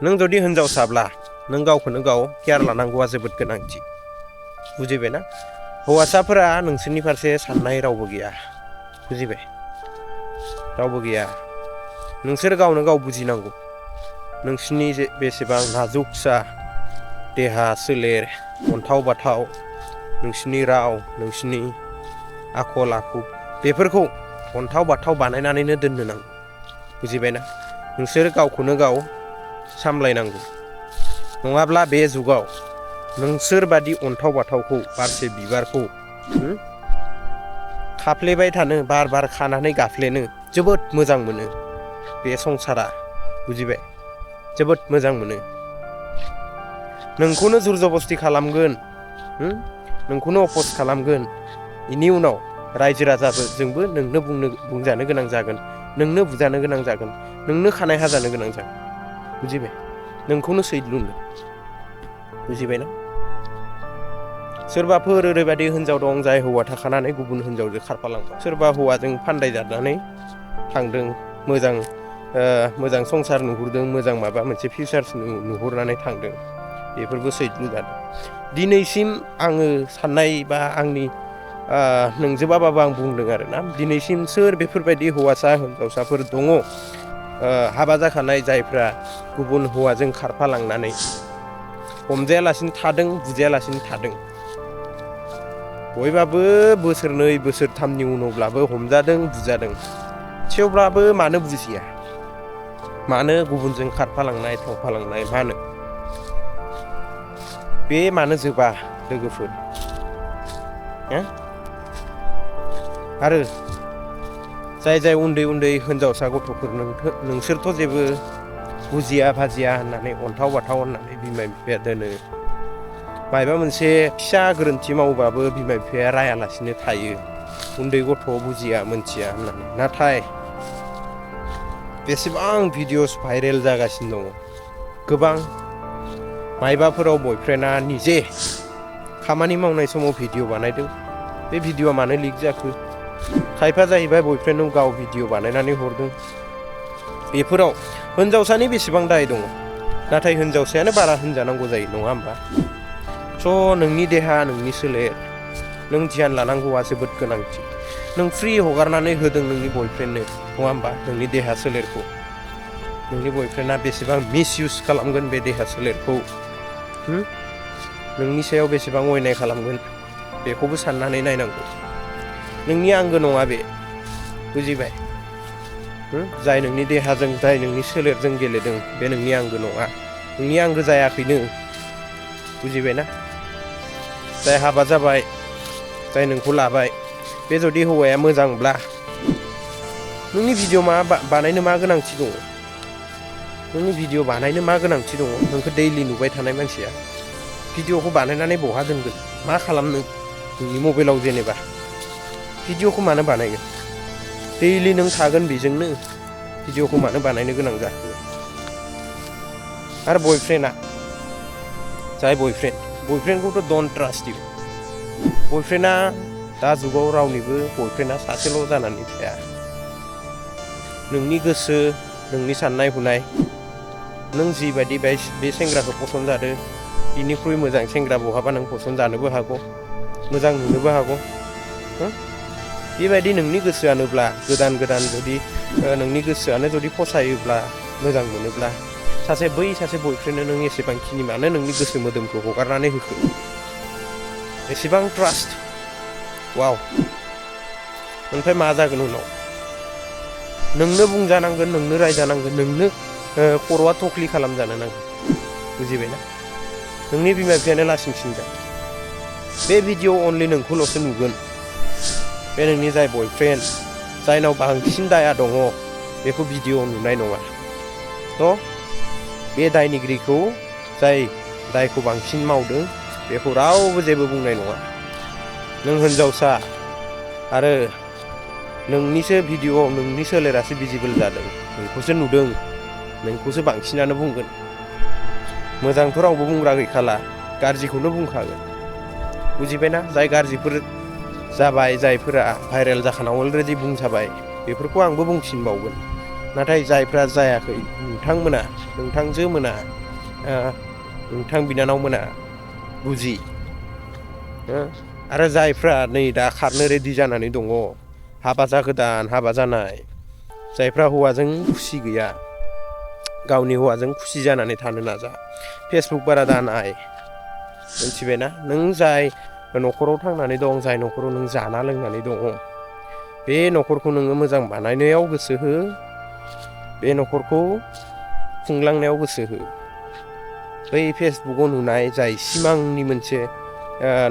नों जुदि हिनजावसाब्ला नों गावखौनो गाव केयार लानांगौआ जोबोद गोनांथि बुजिबायना हौवासाफोरा नोंसोरनि फारसे साननाय रावबो गैया बुजिबाय रावबो गैया नोंसोर गावनो गाव बुजिनांगौ नोंसोरनि बेसेबां नाजुकसा देहा सोलेर अन्थाव बाथाव नोंसोरनि राव नोंसोरनि आखल आखु बेफोरखौ अन्थाव बाथाव बानायनानैनो दोननो नांगौ बुजिबायना नोंसोर गावखौनो गाव सामलायनांगौ नङाब्ला बे जुगाव नोंसोरबादि अन्थाव बाथावखौ बारसे बिबारखौ खाफ्लेबाय थानो बार बार खानानै गाफ्लेनो जोबोद मोजां मोनो बे संसारा बुजिबाय जोबोद मोजां मोनो नोंखौनो जुर जबस्ति खालामगोन नोंखौनो अफस खालामगोन बेनि उनाव रायजो राजाजोंबो नोंनो बुंजानो गोनां जागोन नोंनो बुजानो गोनां जागोन नोंनो खानाय हाजानो गोनां जागोन बुजिबाय नोंखौनो सैलुनो बुजिबायना सोरबाफोर ओरैबायदि हिनजाव दं जाय हौवा थाखानानै गुबुन हिनजावजों खारफालांबाय सोरबा हौवाजों फान्दाय जानानै थांदों मोजां संसार नुहुरदों मोजां माबा मोनसे फिउचार नुहुरनानै थांदों बेफोरबो सैलु जादों दिनैसिम आङो साननाय बा आंनि नोंजोबाबाबो आं बुंदों आरोना दिनैसिम सोर बेफोरबायदि हौवासा हिनजावसाफोर दङ हाबा जाखानाय जायफ्रा गुबुन हौवाजों खारफालांनानै हमजायालासिनो थादों बुजायालासिनो थादों बयबाबो बोसोरनै बोसोरथामनि उनावब्लाबो हमजादों बुजादों थेवब्लाबो मानो बुजिया मानो गुबुनजों खारफालांनाय थांफालांनाय मानो बे मानो जोबा लोगोफोर आरो जाय उन्दै उन्दै हिनजावसा गथ'फोर नोंसोरथ' जेबो बुजिया भाजिया होननानै अन्थाव बाथाव होननानै बिमा बिफाया दोनो मायबा मोनसे फिसा गोरोन्थि मावबाबो बिमा बिफाया रायालासिनो थायो उन्दै गथ' बुजिया मोनथिया होननानै नाथाय बेसेबां भिडिअस भाइरेल जागासिनो दङ गोबां मायबाफोराव बयफ्रेन्डआ निजे खामानि मावनाय समाव भिडिअ बानायदों बे भिडिअआ मानो लिक जाखो खायफा जाहैबाय बयफ्रेन्डनाव गाव भिडिअ बानायनानै हरदों बेफोराव हिनजावसानि बेसेबां दाय दङ नाथाय हिनजावसायानो बारा होनजानांगौ जायो नङा होमबा स' नोंनि देहा नोंनि सोलेर नों ध्यान लानांगौआ जोबोद गोनांथि नों फ्रि हगारनानै होदों नोंनि बयफ्रेन्डनो नङा होमबा नोंनि देहा सोलेरखौ नोंनि बयफ्रेन्डआ बेसेबां मिसइउज खालामगोन बे देहा सोलेरखौ नोंनि सायाव बेसेबां अयनाय खालामगोन बेखौबो साननानै नायनांगौ नोंनि आंगो नङा बे बुजिबाय जाय नोंनि देहाजों जाय नोंनि सोलेरजों गेलेदों बे नोंनि आंगो नङा नोंनि आंगो जायाखैनो बुजिबायना जाय हाबा जाबाय जाय नोंखौ लाबाय बे जुदि हौवाया मोजांब्ला नोंनि भिडिअ बानायनो मा गोनांथि दङ नोंनि भिडिअ बानायनो मा गोनांथि दङ नोंखौ दैलि नुबाय थानाय मानसिया भिडिअखौ बानायनानै बहा दोनगोन मा खालामनो नोंनि मबाइलाव जेनेबा भिडिअखौ मानो बानायगोन दैलि नों थागोन बेजोंनो भिडिअखौ मानो बानायनो गोनां जाखो आरो बयफ्रेन्डआ जाय बयफ्रेन्डखौथ' डन्ट ट्रास्ट इउ बयफ्रेन्डआ दा जुगाव रावनिबो बयफ्रेन्डआ सासेल' जानानै थाया नोंनि गोसो नोंनि साननाय हनाय नों जिबायदि बे सेंग्राखौ पसन्द जादों बिनिख्रुइ मोजां सेंग्रा बहाबा नों पसन्द जानोबो हागौ मोजां नुनोबो हागौ बेबायदि नोंनि गोसोआनोब्ला गोदान जुदि नोंनि गोसोआनो जुदि फसायोब्ला मोजां मोनोब्ला सासे बयफ्रेन्डनो नों एसेबांखिनि मानो नोंनि गोसो मोदोमखौ हगारनानै होखो एसेबां ट्रास्ट वाव ओमफ्राय मा जागोन उनाव नोंनो बुंजानांगोन नोंनो रायजानांगोन नोंनो खर'आ थख्लि खालामजानो नांगोन बुजिबायना नोंनि बिमा बिफायानो लासिंसिं जागोन बे भिडिअ अनलि नोंखौल'सो नुगोन बे नोंनि जाय बयफ्रेन्ड जायनाव बांसिन दाया दङ बेखौ भिडिअ नुनाय नङा थ' बे दायनिगिरिखौ जाय दायखौ बांसिन मावदों बेखौ रावबो जेबो बुंनाय नङा नों हिनजावसा आरो नोंनिसो भिडिअआव नोंनि सोलेरासो भिजिबोल जादों नोंखौसो नुदों नोंखौसो बांसिनानो बुंगोन मोजांथ' रावबो बुंग्रा गैखाला गाज्रिखौनो बुंखागोन बुजिबायना जाय गाज्रिफोर जाबाय जायफोरा भाइरेल जाखाना अलरेडि बुंजाबाय बेफोरखौ आंबो बुंफिनबावगोन नाथाय जायफ्रा जायाखै नोंथांमोना नोंथांजो मोना नोंथां बिनानाव मोना बुजि आरो जायफ्रा नै दा खारनो रेडि जानानै दङ हाबा जागोदान हाबा जानाय जायफ्रा हौवाजों खुसि गैया गावनि हौवाजों खुसि जानानै थानो नाजा फेसबुक बारा दानाय मिथिबायना नों जाय न'खराव थांनानै दं जाय न'खराव नों जाना लोंनानै दङ बे न'खरखौ नोङो मोजां बानायनायाव गोसो हो बे न'खरखौ खुंलांनायाव गोसो हो बै फेसबुकाव नुनाय जाय सिमांनि मोनसे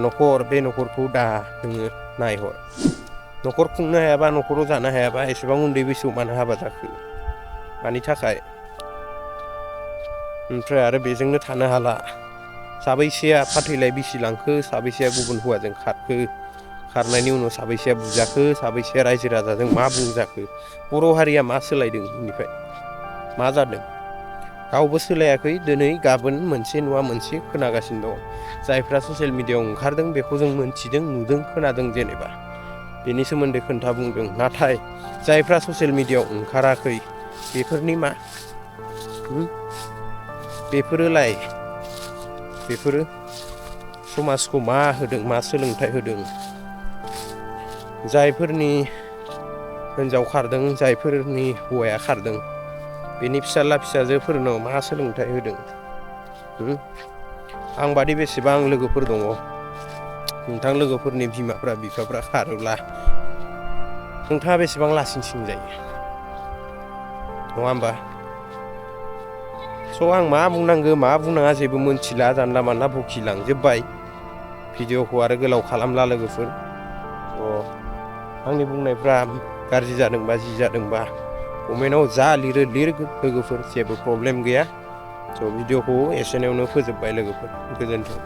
न'खर बे न'खरखौ दा नोङो नायहर न'खर खुंनो हायाबा न'खराव जानो हायाबा एसेबां उन्दै बैसोआव मानो हाबा जाखो मानि थाखाय ओमफ्राय आरो बेजोंनो थानो हाला साबैसेया फाथैलाय बिसिलांखो साबैसेया गुबुन हौवाजों खारखो खारनायनि उनाव साबैसेया बुजाखो साबैसेया रायजो राजाजों मा बुंजाखो बर' हारिया मा सोलायदों बेनिफ्राय मा जादों रावबो सोलायाखै दिनै गाबोन मोनसे नङा मोनसे खोनागासिनो दं जायफ्रा ससियेल मिडियायाव ओंखारदों बेखौ जों मोनथिदों नुदों खोनादों जेनेबा बेनि सोमोन्दै खोन्था बुंदों नाथाय जायफ्रा ससियेल मिडियायाव ओंखाराखै बेफोरनि मा बेफोरो समाजखौ मा होदों मा सोलोंथाइ होदों जायफोरनि हिन्जाव खारदों जायफोरनि हौवाया खारदों बेनि फिसाला फिसाजोफोरनाव मा सोलोंथाइ होदों आं बादि बेसेबां लोगोफोर दङ नोंथां लोगोफोरनि बिमाफ्रा बिफाफ्रा खारोब्ला नोंथाङा बेसेबां लासिंसिं जायो नङा होमबा स' आं मा बुंनांगौ मा बुंनाङा जेबो मोनथिला जानला मानला बखिलांजोब्बाय भिडिअखौ आरो गोलाव खालामला लोगोफोर आंनि बुंनायफ्रा गाज्रि जादोंबा जि जादोंबा कमेन्टआव जा लिरो लिर लोगोफोर जेबो प्रब्लेम गैया स' भिडिअखौ एसेयावनो फोजोबबाय लोगोफोर गोजोन्थों